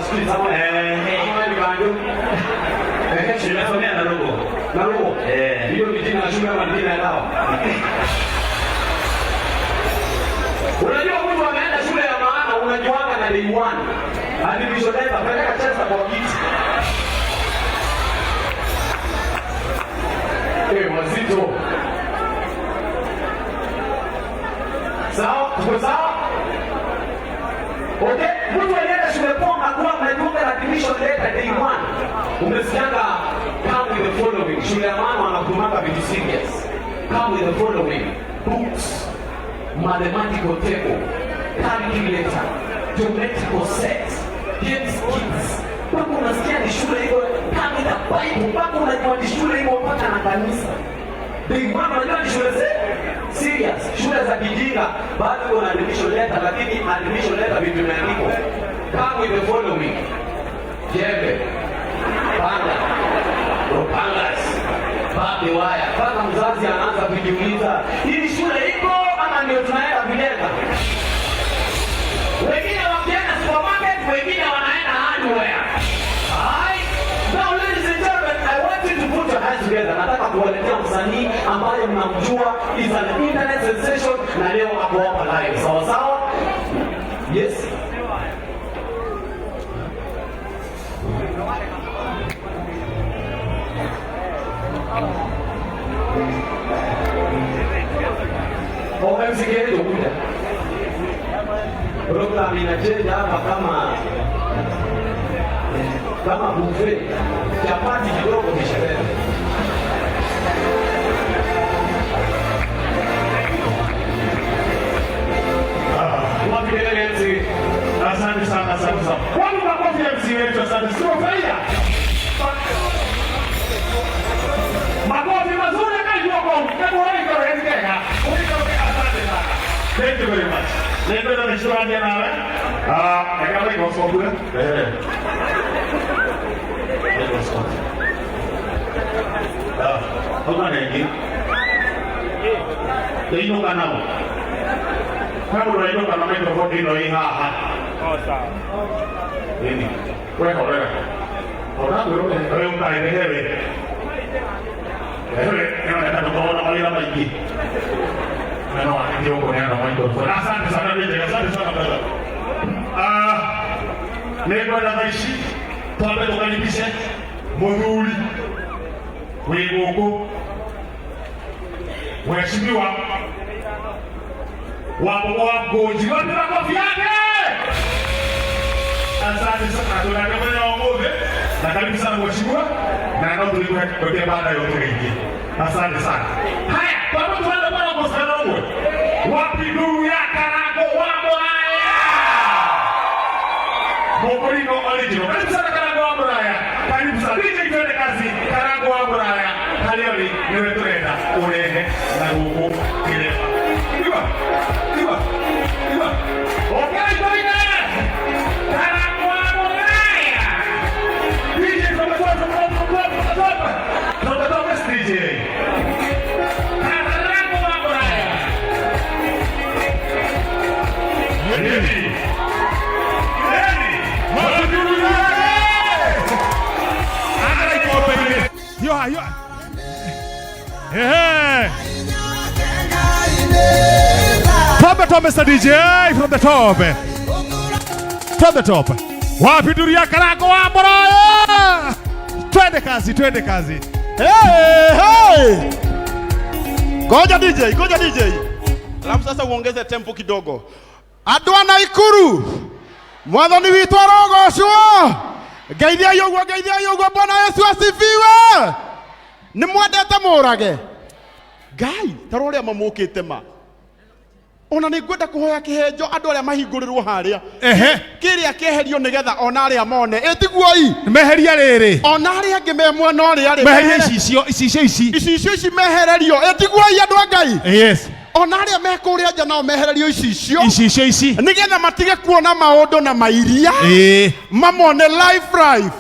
kwa streets ama Eh. ama ni bado. Eh, Nimesomea Narugo. Narugo. Eh. Hiyo ni jina la shule ama ni jina ya dawa? Unajua mtu ameenda shule ya maana unajuanga na day one. Admission letter peleka Chester kwa kiti. Eh, wazito. Sawa, tuko sawa? Okay, mtu alienda shule poa hakuwa anajiunga na admission letter day one. Umesikianga come with the following. Shule ya maana wanakumanga vitu serious. Come with the following: books, mathematical table, calculator, geometrical set, games kits. Mpaka unasikia ni shule iko come with a Bible, mpaka unajua ni shule iko mpaka na kanisa. Day one unajua ni shule serious, shule za kijinga bado iko na admission letter, lakini admission letter vitu imeandikwa come with the following: jembe, panga, ropangas, barbed wire. Mpaka mzazi anaanza kujiuliza hii shule iko ama ndio tunaenda kujenga? Wengine wakienda supermarket, wengine wanaenda hardware. Hai. Now ladies and gentlemen, I want you to put your hands together. Nataka kuwaletea msanii ambaye mnamjua, is an internet sensation na leo ako hapa live. Sawa sawa? Yes. Oh, MC Kennedy kuja. Program inacheza hapa kama buffet. Chapati kidogo kisherehe. Wapi kelele MC? Asante sana, asante sana. Wapi makofi ya MC wetu? Asante. Tumefurahia. Makofi mazuri kajua kwa kama wewe kwa Kenya. Asante sana. Thank you very much. Nenda na shukrani nawe. Ah, kama iko sokule. Eh. Iko sokule. Ah, hapa nengi. Ino kanao. Kama unaino kana microphone ino hii haha. Oh, sawa. Nini? Weka weka. Ona wewe wewe ukaelewe. Wewe ndio tukaona mawira maingi. Na no ndio kuneana microphone. Asante sana DJ, asante sana brother. Ah, nĩngwenda thaa ici twambe tũkaribishe mũthuri wĩ gũkũ mheshimiwa Wambogo wa Ngũnji. Wapi makofi yake? Asante sana, tunake mũthenya wa ũmũthĩ na karibu sana mheshimiwa, na no tũrĩkũhe baada ya ũtũrĩingĩ. Asante sana. Haya, twambe tuende bwana mũcana ũmwe wapi nduru ya Karango wa Mũraya Mokorino original. Karibu sana Karango wa Mũraya. Karibu sana. DJ twende kazi. Karango wa Mũraya. Harĩa ũrĩ nĩwe tũrenda ũrehe na gũkũ kĩrĩma. Igua, igua, igua. Okay, twende. Karango wa Mũraya. DJ from the top, from the top, from the top, from the top. From the top, yes, DJ. Karango wa Mũraya. Ready? Ready? Wapi nduru yake? Angala ikombe ile. Hiyo hiyo. Ehe. From the top, Mr. DJ, from the top. From the top. Wapi nduru ya Karango wa Mũraya? Twende kazi, twende kazi. Hey, hey! Ngoja DJ, ngoja DJ. Alafu sasa uongeze tempo kidogo. Andũ a Naikuru, mwathani witũ arogocwo. Ngeithiai ũguo, ngeithiai ũguo. Bwana Yesu asifiwe. Nĩ mwendete mũrage Ngai ta rora ũrĩa mamũkĩte ma ona nĩ ngwenda kũhoya kĩhenjo andũ arĩa mahingũrĩrwo harĩa. Ehe. Kĩrĩa kĩeherio nĩgetha ona arĩa mone ĩtiguoi. Meheria rĩrĩ. Ona arĩa angĩ me mwena ũrĩa rĩ Meheria icicio, icicio ici. Icicio ici mehererio ĩtiguoi andũ a Ngai. Yes. Ona arĩa me kũrĩa nja nao mehererio icicio. Icicio ici. Nĩgetha matige kuona maũndũ na mairia. Ĩĩ. Mamone live live.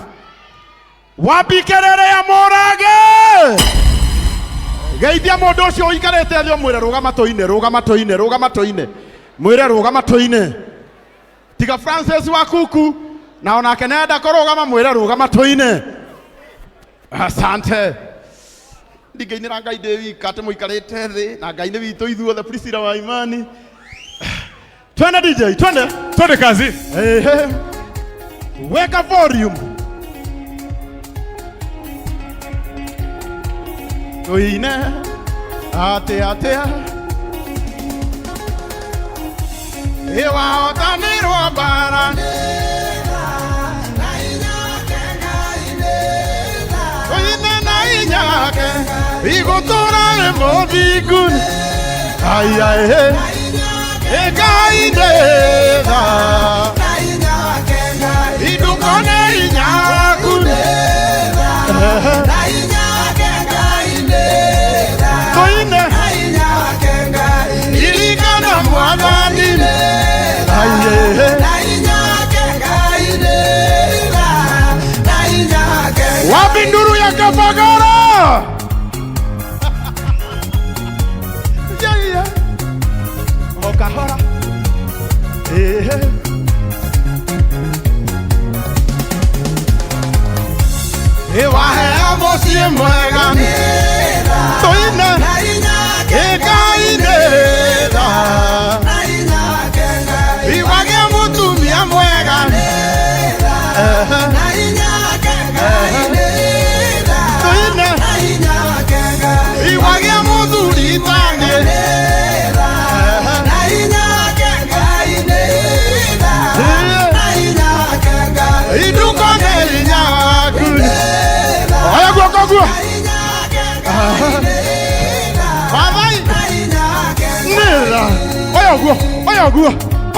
Wapi kelele ya mũrage? Geithia mũndũ ũcio ũikarĩte thĩ ũmwĩre rũgama tũine, rũgama tũine, rũgama tũine, mwĩre rũgama tũine. Tiga Francis wa kuku. Na onake nenda kũrũgama mwĩre rũgama tũine. Asante. Ndingĩinĩra Ngai ndĩ wika atĩ mũikarĩte thĩ na Ngai nĩ witũ ithuothe. Priscilla wa Imani. Twende DJ, twende. Twende kazi. Ehe. Weka volume. Tuine atia atia. Iwahotanirwo mbara. Tuine na inyake. Igũtũra wĩ mũthingu. Ai ai he. Ngai ndetha. Idukone inyaku. Tuine. Irikana mwathani. Aiye. Wapi nduru ya Kabagara? Yeah, yeah. Okahora. Eh. Iwaheo mũciĩ mwega. Tuine. Ngai ndetha. Iwagĩa mũtumia mwega. Tuine. Iwagĩa mũthuri tangĩ. Idukone inyaku. Oya guoko guo. Babai. Nĩra. Oya guo. Oya guo.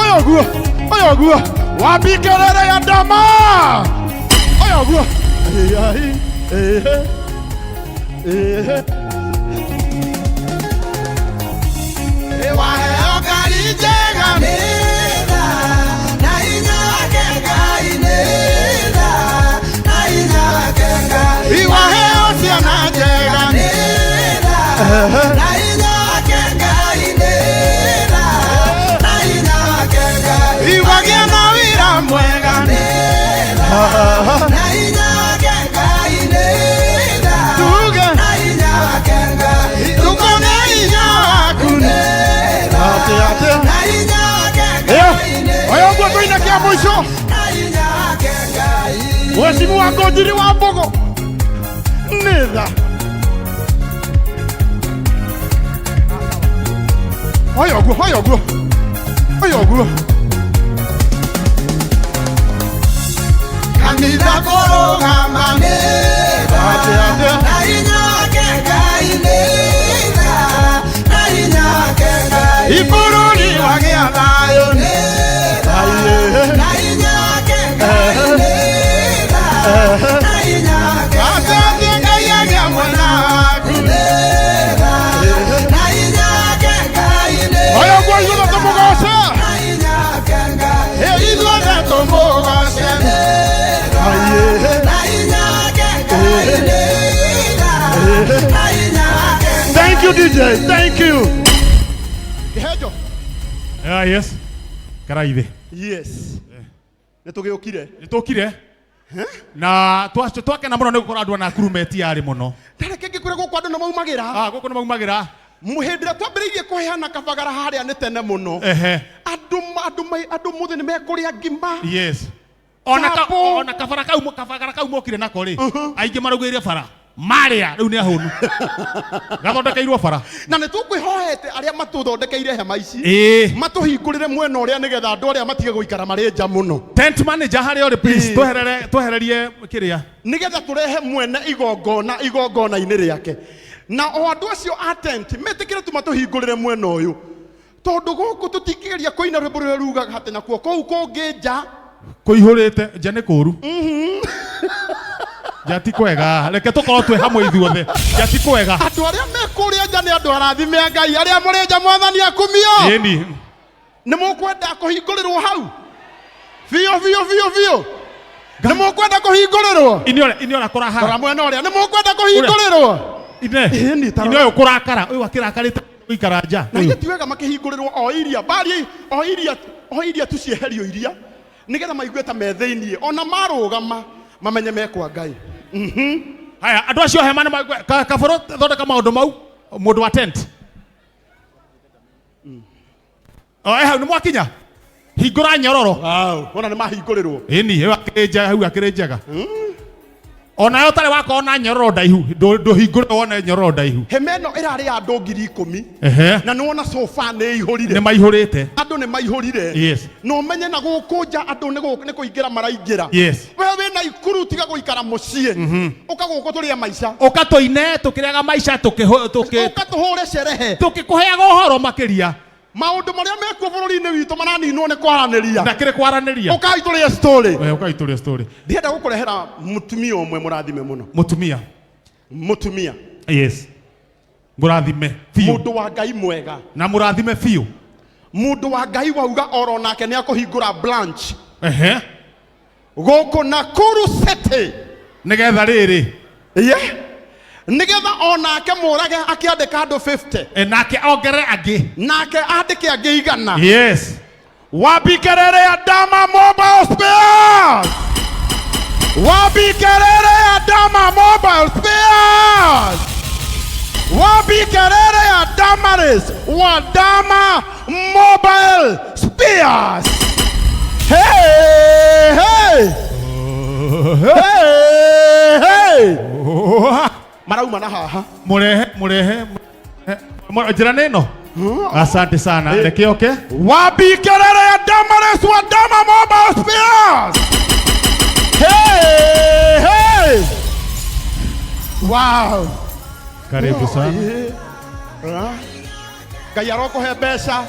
Oya guo. Oya guo. Wapi kelele ya dama? Oya guo. Ai ai. Eh. Eh. Waheo ngari njega. Iwaheo ciana njega. Iwagĩa na wĩra mwega. Tuge. Ndukone hinya waku. Ate ate. Oya guo tuine kĩa mũico. Mheshimiwa Ngũnjiri wa Mbogo. Nĩtha. Oya guo, oya guo. Oya guo. Kanitha kũrũgama. Ate ate. Ibũrũri wagĩa thayũ. Aiye. Ate ate Ngai agĩa mwena waku. Oya guo ithuothe tũmũgoce. Ithuothe tũmũgoce. Aiye. Thank you DJ, thank you. Kĩhenjo. Ah, yes. Karaithe. Yes. Nĩ tũgĩũkire. Nĩ tũkire. Na twakena mũno nĩ gũkorwo andũ a Nakuru metiarĩ mũno. Tareke ngĩkwĩre gũkũ andũ nĩ maumagĩra. Ah, gũkũ nĩ maumagĩra. Hĩndĩ ĩrĩa twambĩrĩirie kũheana Kabagara harĩa nĩ tene mũno. Ehe. Andũ andũ andũ mũthĩ nĩ mekũrĩa ngima. Yes. Ona ka, Chapo. ona kabara kau kabagara kau mokire nako rĩ. Aingĩ maraugĩire bara. Marĩa rĩu nĩ ahũnu. Gathondekeirwo bara. Na nĩ tũkwĩhoete arĩa matũthondekeire hema ici. Ĩĩ. Matũhingũrĩre mwena ũrĩa nĩgetha andũ arĩa matige gũikara marĩ nja mũno. Tent manager harĩa ũrĩ please Ĩĩ. tweherere twehererie kĩrĩa. Nĩgetha tũrehe mwene igongona igongona-inĩ rĩake. Na o andũ acio a tent metĩkĩre tu matũhingũrĩre mwena ũyũ. Tondũ gũkũ tũtingĩgeria kũina rwĩmbo rũrĩa rugaga atĩ nakuo kũu kũngĩ nja. Kũihũrĩte nja nĩ kũru. Nja ti kwega. Reke tũkorwo twĩ hamwe ithuothe. Nja ti kwega. Andũ arĩa me kũrĩa nja nĩ andũ arathime a Ngai. Arĩa mũrĩ nja mwathani akumio. Ĩni. Nĩ mũkwenda kũhingũrĩrwo hau? Biũ biũ biũ biũ. Nĩ mũkwenda kũhingũrĩrwo? Iniora kũraha. Rora mwena ũrĩa. Nĩ mũkwenda kũhingũrĩrwo? Ine. Ĩni, ta Ine rora. ũyũ kũrakara. Ũyũ akĩrakarĩte gũikara nja. Na ithe ti wega makĩhingũrĩrwo o iria. Mbari o iria, o iria tu cieherio iria. Nĩgetha maigue ta me thĩiniĩ. Ona marũgama mamenye me kwa Ngai. Haya, andũ acio hema nĩ maigue kabũrũ thondeka maũndũ mau mũndũ wa tent. O hau nĩ mwakinya. Hingũra nyororo. Wow. Ona nĩ mahingũrĩrwo. Ĩni, ĩyo akĩrĩ njega, hau akĩrĩ njega. Onawe ũtarĩ wakorwo na nyororo ndaihu, ndũhingũre wone nyororo ndaihu. Hema ĩno ĩrarĩ ya andũ 10,000. Ehe. Na nĩ wona sofa nĩ ihũrire. Nĩ maihũrĩte. Andũ nĩ maihũrire. Yes. Na ũmenye na gũkũ nja andũ nĩ kũingĩra maraingĩra. Yes. We wĩna Ikuru tiga gũikara mũciĩ. Ũka gũkũ tũrĩe maica. Ũka tũine tũkĩrĩaga maica Ũka tũhũre sherehe. Tũkĩkũheaga ũhoro makĩria. Maũndũ marĩa mekuo bũrũri-inĩ witũ maraninwo nĩ kwaranĩria. Na kĩrĩ kwaranĩria. Ũkai tũrĩe story. We ũkai tũrĩe story. Ndĩrenda gũkũrehera mũtumia ũmwe mũrathime mũno. Mũtumia. Mũtumia. Yes. Mũrathime biũ. Mũndũ wa Ngai mwega. Na mũrathime biũ. Mũndũ wa Ngai wauga oro nake nĩ akũhingũra branch. Ehe. Gũkũ Nakuru City. Nĩgetha rĩrĩ. Ye. Nĩgetha onake mũrage akĩandĩka andũ 50. Nake ongerere angĩ. Nake andĩke angĩ 100. Yes. Wabikerere Adama Mobile Spares. Wabikerere Adama Mobile Spares. Wabikerere Adamaris Wadama Mobile Spares. Hey, hey. Hey, hey. Marauma na haha. Murehe, murehe, murehe. Njĩra nĩ ĩno. Asante sana. Reke oke. Wabikerere Adamaris Wadama Mobile Spares. Hey, hey. Wow. Karibu sana. Ngai arokũhe mbeca.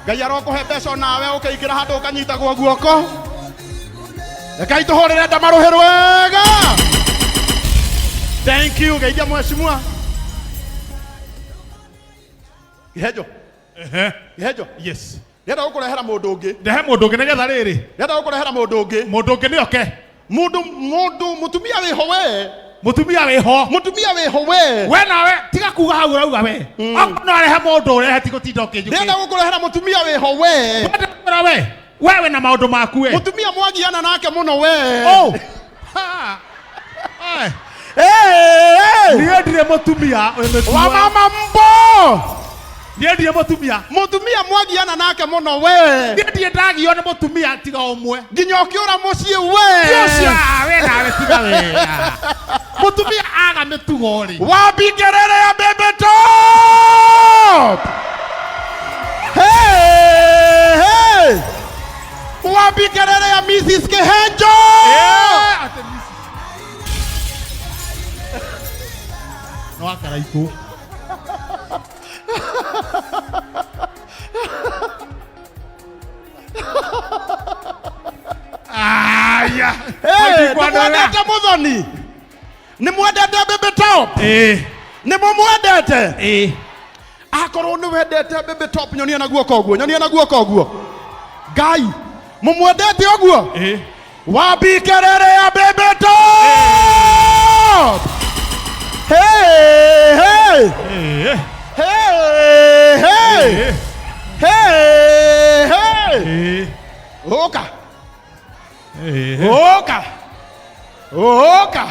Ngai arokũhe mbeca onawe ũkĩingĩra handũ ũkanyitagwo guoko. Ngai tũhũrĩre nda marũhĩ rwega. Thank you. Geithia mheshimiwa. Kĩhenjo. Kĩhenjo. Yes. Ndĩrenda gũkũrehera mũndũ ũngĩ. Ndehe mũndũ ũngĩ nĩgetha rĩrĩ. Ndĩrenda gũkũrehera mũndũ ũngĩ. Mũndũ ũngĩ nĩ oke. Mũndũ, mũndũ, mũtumia wĩho we. Mũtumia wĩho. Mũtumia wĩho we. We nawe tiga kuga hau ũrauga we. Okorwo no arehe mũndũ ũrehe ti gũtinda ũkĩnjũkĩra. Ndĩrenda gũkũrehera mũtumia wĩho we. Ndĩrenda gũkũrehera we. We wĩna maũndũ maku we. Mũtumia mwagiana nake mũno we. Oh. Ha. Ai. Hey, hey. Niĩ ndirĩ mũtumia wĩ mĩtugo. Wa mama mbo. Niĩ ndirĩ mũtumia. Mũtumia mwagiana nake mũno we. Niĩ ndirĩ ndagio nĩ mũtumia tiga ũmwe. Nginya ũkĩũra mũciĩ we. Ti ũcio, we nawe tiga we. Mũtumia aga mĩtugo rĩ. Wambingerere ya Bebe Top. Hey, hey. Wambingerere ya Mrs. Kehenjo. Ate Mrs. No akaraikũ. Aya. Hey, Kwa nĩ mwendete Muthoni? Nĩ mwendete Bebe Top? Nĩ mũmwendete? Akorwo nĩ wendete Bebe Top, nyonia na guoko ũguo, nyonia na guoko ũguo. Ngai, mũmwendete ũguo? Wambikerere ya Bebe Top. Hey, hey. Hey, hey. Hey, hey. Ũka. Ũka. Ũka.